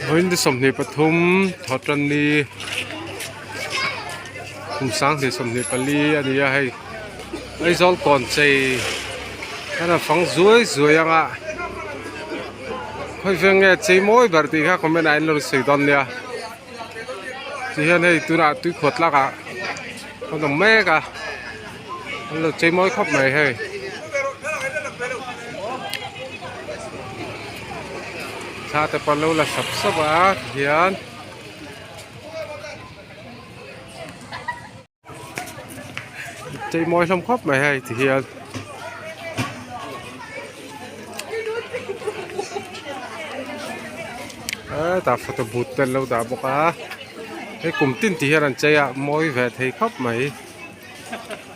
Vawiin 23 thawhtanni kum 2024 a ni a hei Aizawl kawn chei hian a fang zuai zuai ang a khawi veng nge chei mawi ber tih kha comment ah in lo sawi dawn nia tihian hei tunah tuikhuah tlak ah an awm mek a an lo chei mawi khawp mai hei. Thla te pawh an lo la sap sap a tihian. Chei mawi hlawm khawp mai hei tihian. Hetah photo booth te an lo dah bawk a hei kum tin tih hian an chei a mawi ve thei khawp mai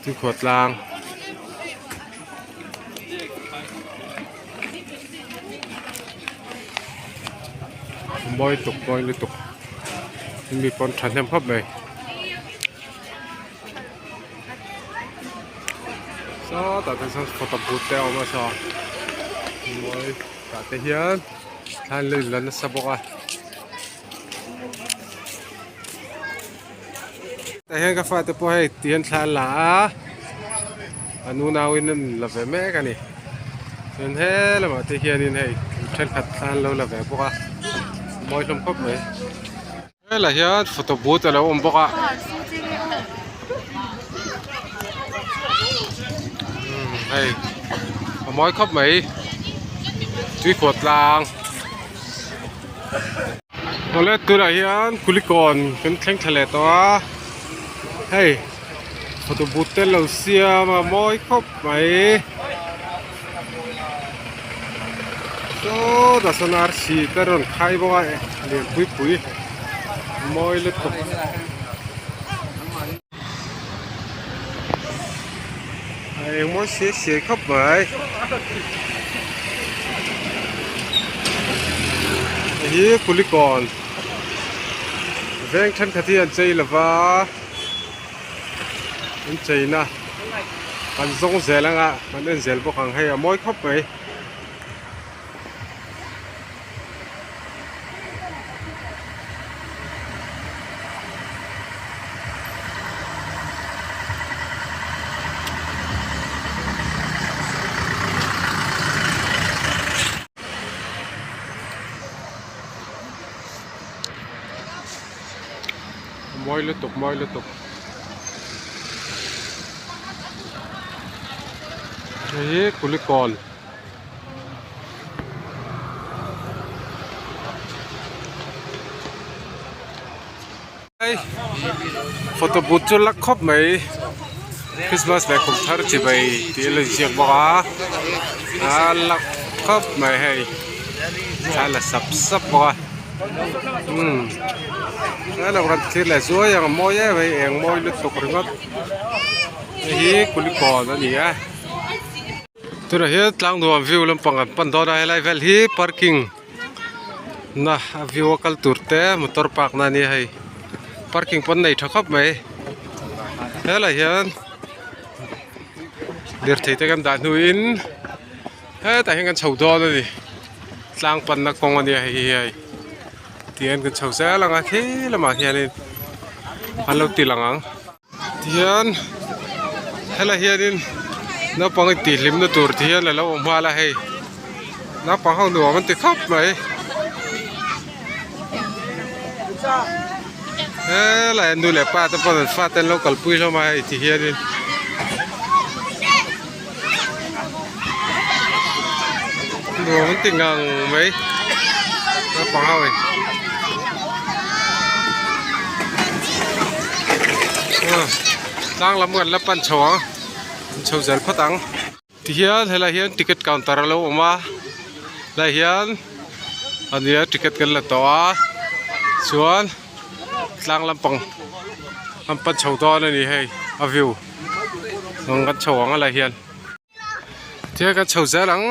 tuikhuah tlang. Mawi tuk mawi lutuk mi pawn thahnem khawp mai. Sawtah te sawn photo booth te a awm a saw mawi tah te hian thla an lo inla nasa bawk a. Tah hian ka fate pawh hei ti hian thla an la a an unauin an la ve mek a ni chuan he lamah te hianin hei thenkhat thla an lo la ve bawk a mawi hlawm khawp mai. Helai hian photo booth a lo awm bawk a umm hei a mawi khawp mai tuikhuah tlang awle tunah hian kulikawn kan thleng thla leh tawh a hei photo booth te lo siam a mawi khawp mai sawtah sawn arsi te rawn khai bawk a lian pui pui mawi lutuk. A eng mawi siai siai khawp mai hei hi kulikawn veng thenkhat hi an chei lova an cheina an zawng zel anga an en zel bawk ang hei a mawi khawp mai. Mawi lutuk mawi lutuk hei hi kulikawn. Photo booth chu lak khawp mai Christmas leh kum thar chibai tih a lo inziak bawk a a lak khawp mai hei thla la sap sap bawk a umm helai kan thlir leh zuai ang a mawi em mai eng mawi lutuk ringawt hei hi kulikawn a ni a. Tunah hian tlangnuam view lampang an pan dawn a helai vel hi parking na a view a kal tur te motor park na ania hei parking pawn nei tha khawp mai helai hian lirthei te kan dah hnuin hetah hian kan chho dawn a ni tlang panna kawng ania hei hi hei tihian kan chho zel ang a khi lamah hianin an lo ti lang ang. Tihian helai hianin naupang intihhlimna tur ti hian a lo awm nghal a hei naupang ho nuam an ti khawp mai helai ah nu leh pa te pawn an fate an lo kalpui hlawm a hei ti hianin nuam an ti ngang mai naupang ho in. Tlang lam kan la pan chho ang chho zel phawt ang tihian helai hian ticket counter a lo awm a helai hian ania ticket kan la tawh a chuan tlang lampang an pan chho dawn a ni hei a view ang kan chho ang helai hian tihian kan chho zel ang.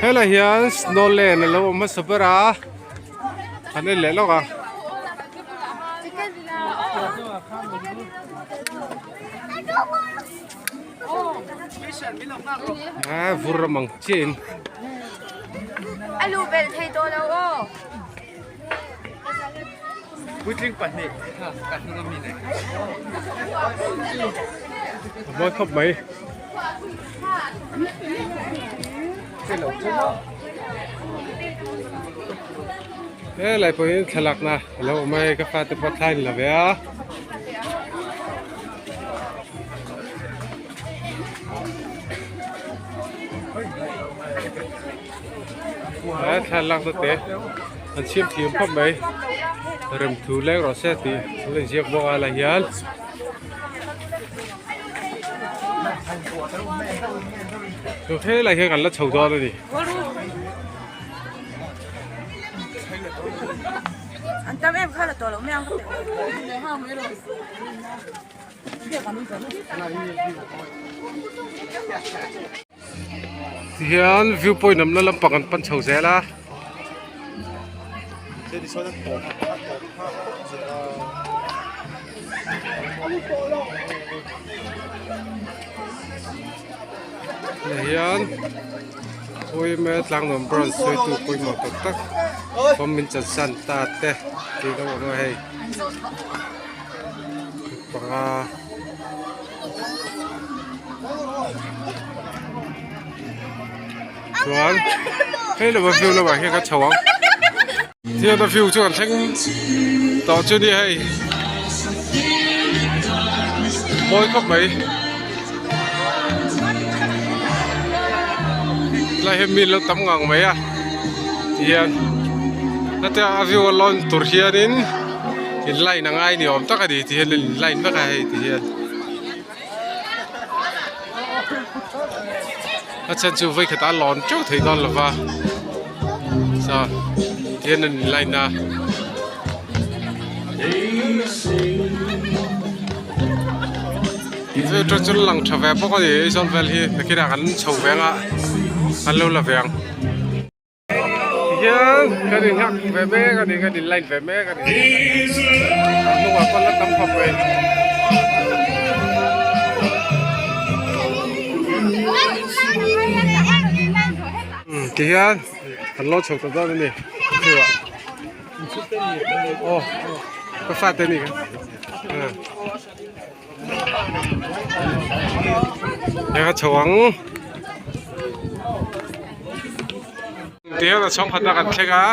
Helai hian snow land a lo awm hmasa ber a an en leh lawk a. A vur ram ang chiah in. A luh belh thei tawh lo aw. Puitling pahnih ka hnung ami nei. A mawi khawp mai. Helai pawh hi thlalakna a lo awm a hei ka fate pawh thla a inla ve a. He thlalakna te an chhim thiam khawp mai remthu leng rawh se tih an lo inziak bawk a lai hian. Chu helai hian kan la chho dawn a ni. An tam em kha la tawh loh mai ang ka ti. Tihian view point awmna lampang an pan chho zel a. Hian Uime Tlangnuam branch hruaitu pawimawh tak tak form min chan san ta te tih ka awm a hei panga chuan hei lova view lamah hian ka chho ang thian a view chu kan thleng tawh chu ni hei mawi khawp mai tlai hian mi lo tam ngang mai a tihian hetia a view a lawn tur hianin in line a ngai ni awm tak a ni tihian in line vek a hei tihian. A chhan chu vawikhat a lawn teuh thei dawn lo va saw tihian an in line a. Chu chu chu lang tha ve bawk a ni Aizawl vel hi nakinah kan chho ve anga an lo la ve ang. Tihian kan in nghak ve mek a ni kan in line ve mek a ni a hnungah pawn la tam khawp mai. Tihian kan lo chho ta dawn a ni chhuah aw ka fate ni ka. Heng a chho ang tihian a chhawng khatna kan thleng a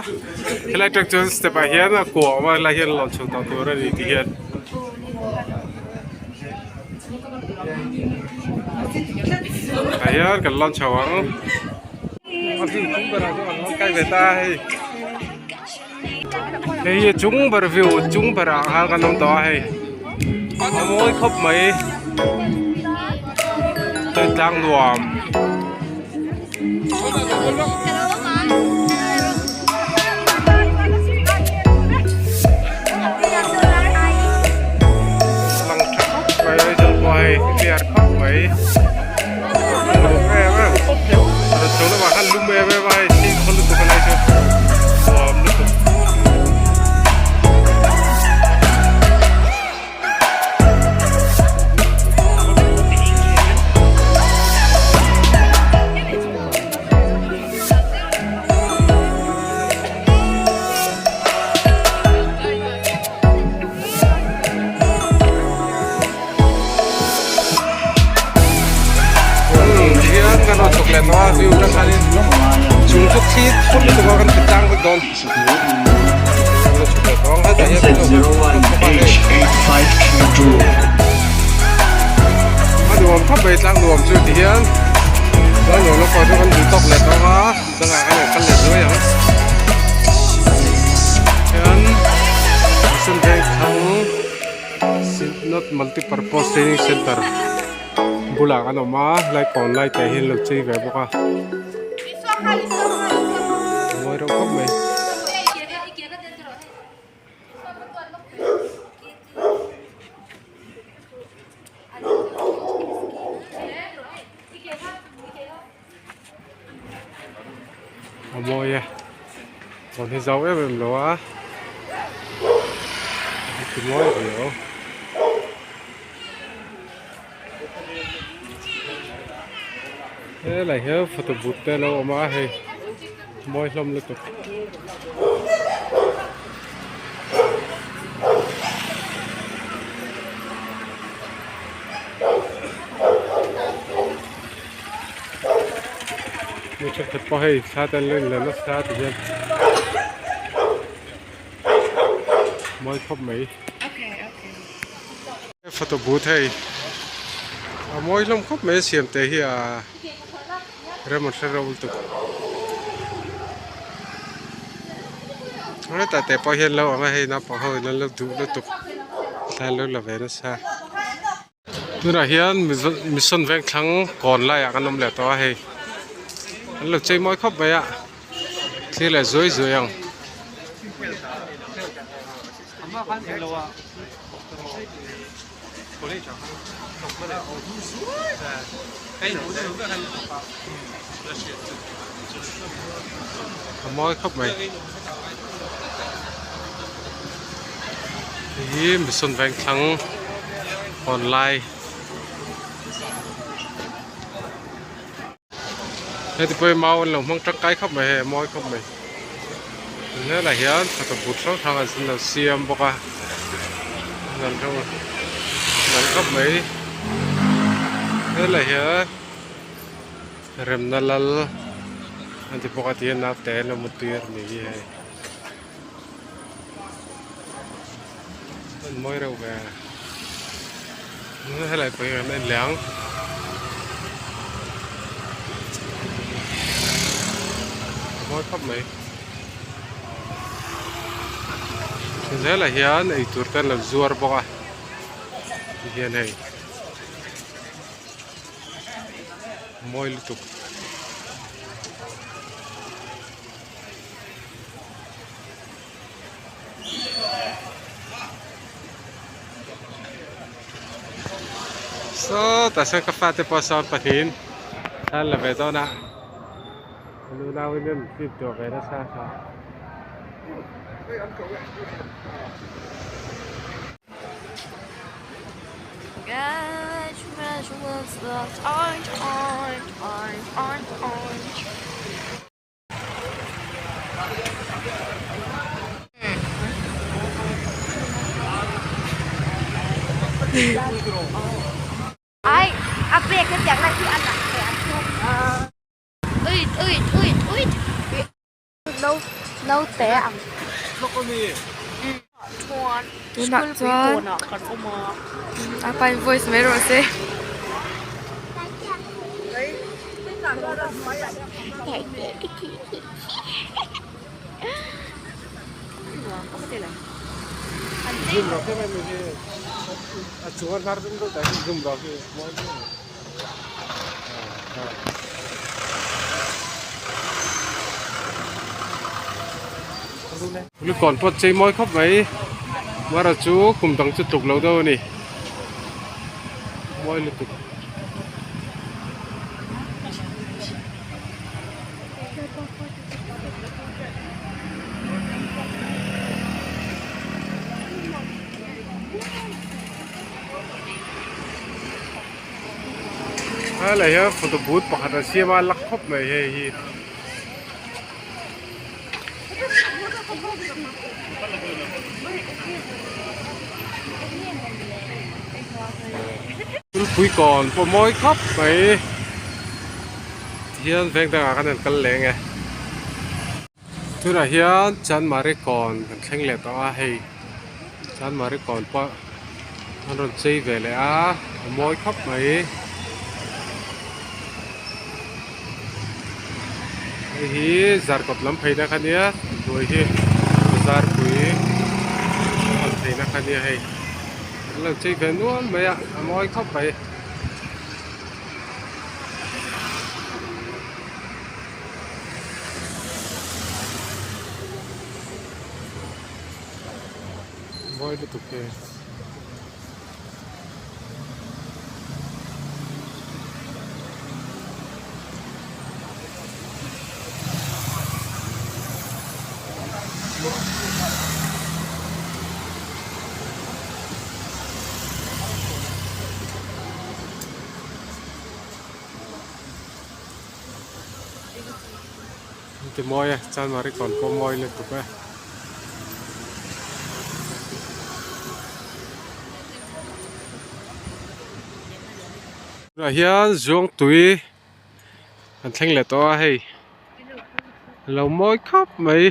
helai atang chuan step ah hian a kua a awm a helai hian lawn chho tawh tur a ni tihian. Tah hian kan lawn chho ang a view chung berah chuan kan lawn kai ve ta a hei. Hei hi chung ber view chung berah khan kan awm tawh a hei a mawi khawp mai hei tlang nuam. Lang tha khawp mai Aizawl pawh hei clear khawp mai em em chho lamah khan lum em em a hei thil khaw lutuk a lai chu nuam lutuk. Tihian kan rawn chhuk leh tawh a view atang khanin chung chu thli thum lutuk a kan ti tlang vek dawn kan rawn chhuk leh tawh ang hetah hian kan lo bawk a hei a nuam khawp mai tlang nuam chu tihian tlang nuam lampang chu kan duh tawk leh tawh ang a dangah kan rawn kal leh zuai ang hian mission veng thlang Synod Multipurpose Training Centre bulah kan awm a lai kawn lai te hi an lo chei ve bawk a mawi reuh khawp mai. A mawi e tawn hi zau em em lo a a ti mawi riau. Helai hian photo booth te a lo awm a hei mawi hlawm lutuk. Mi thenkhat pawh hei thla te an lo inla nasa ti hian mawi khawp mai. Photo booth hei a mawi hlawm khawp mai a siam te hi a rem an hre reuh lutuk hetah te pawh hian lo ang a hei naupang ho in an lo duh lutuk thla an lo la ve nasa tunah hian mission vengthlang kawn laiah kan awm leh tawh a hei an lo chei mawi khawp mai a thlir leh zuai zuai ang. A mawi khawp mai hei hi mission vengthlang hawn lai heti pawh hi mau an lo hmang tangkai khawp mai hei a mawi khawp mai helaiah hian photo but hrang hrang an lo siam bawk a an khawp mai helaiah hian remna lal an ti bawk a ti hian naute an lo mu tir a ni hi hei an mawi reuh ve helai pawh hi an en leh ang. A mawi khawp mai zelah hian eitur te an lo zuar bawk a tihian hei mawi lutuk. Sawtah sawn ka fate pawh sawn pahnihin thla an la ve dawn a an unauin an flip duah ve nasa a. Tunah chuan a pa in voice mai rawh se. Lukawng pawh chei mawi khawp mai mara chu kum dang chu tluk lo deuh a ni mawi lutuk. Helai hian photo booth pakhat an siam a la khawp mai hei hi. Thilpui kawn pawh mawi khawp mai tihian veng dangah khan an kal leng e tunah hian chanmari kawn kan thleng leh tawh a hei chanmari kawn pawh an rawn chei ve leh a a mawi khawp mai. Hei hi zarkawt lam pheina kha nia hnuai hi zarpui lam pheina kha nia hei an lo chei ve nual mai a a mawi khawp mai. Mawi lutuk e. ti mawi a Chanmari kawn pawh mawi lutuk e. Tunah hian Zuangtui an thleng leh tawh a hei a lo mawi khawp mai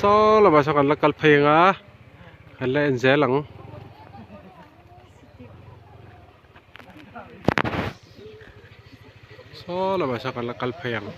saw lamah sawn kan la kal phei ang a kan la en zel ang. Saw lamah sawn kan la kal phei ang.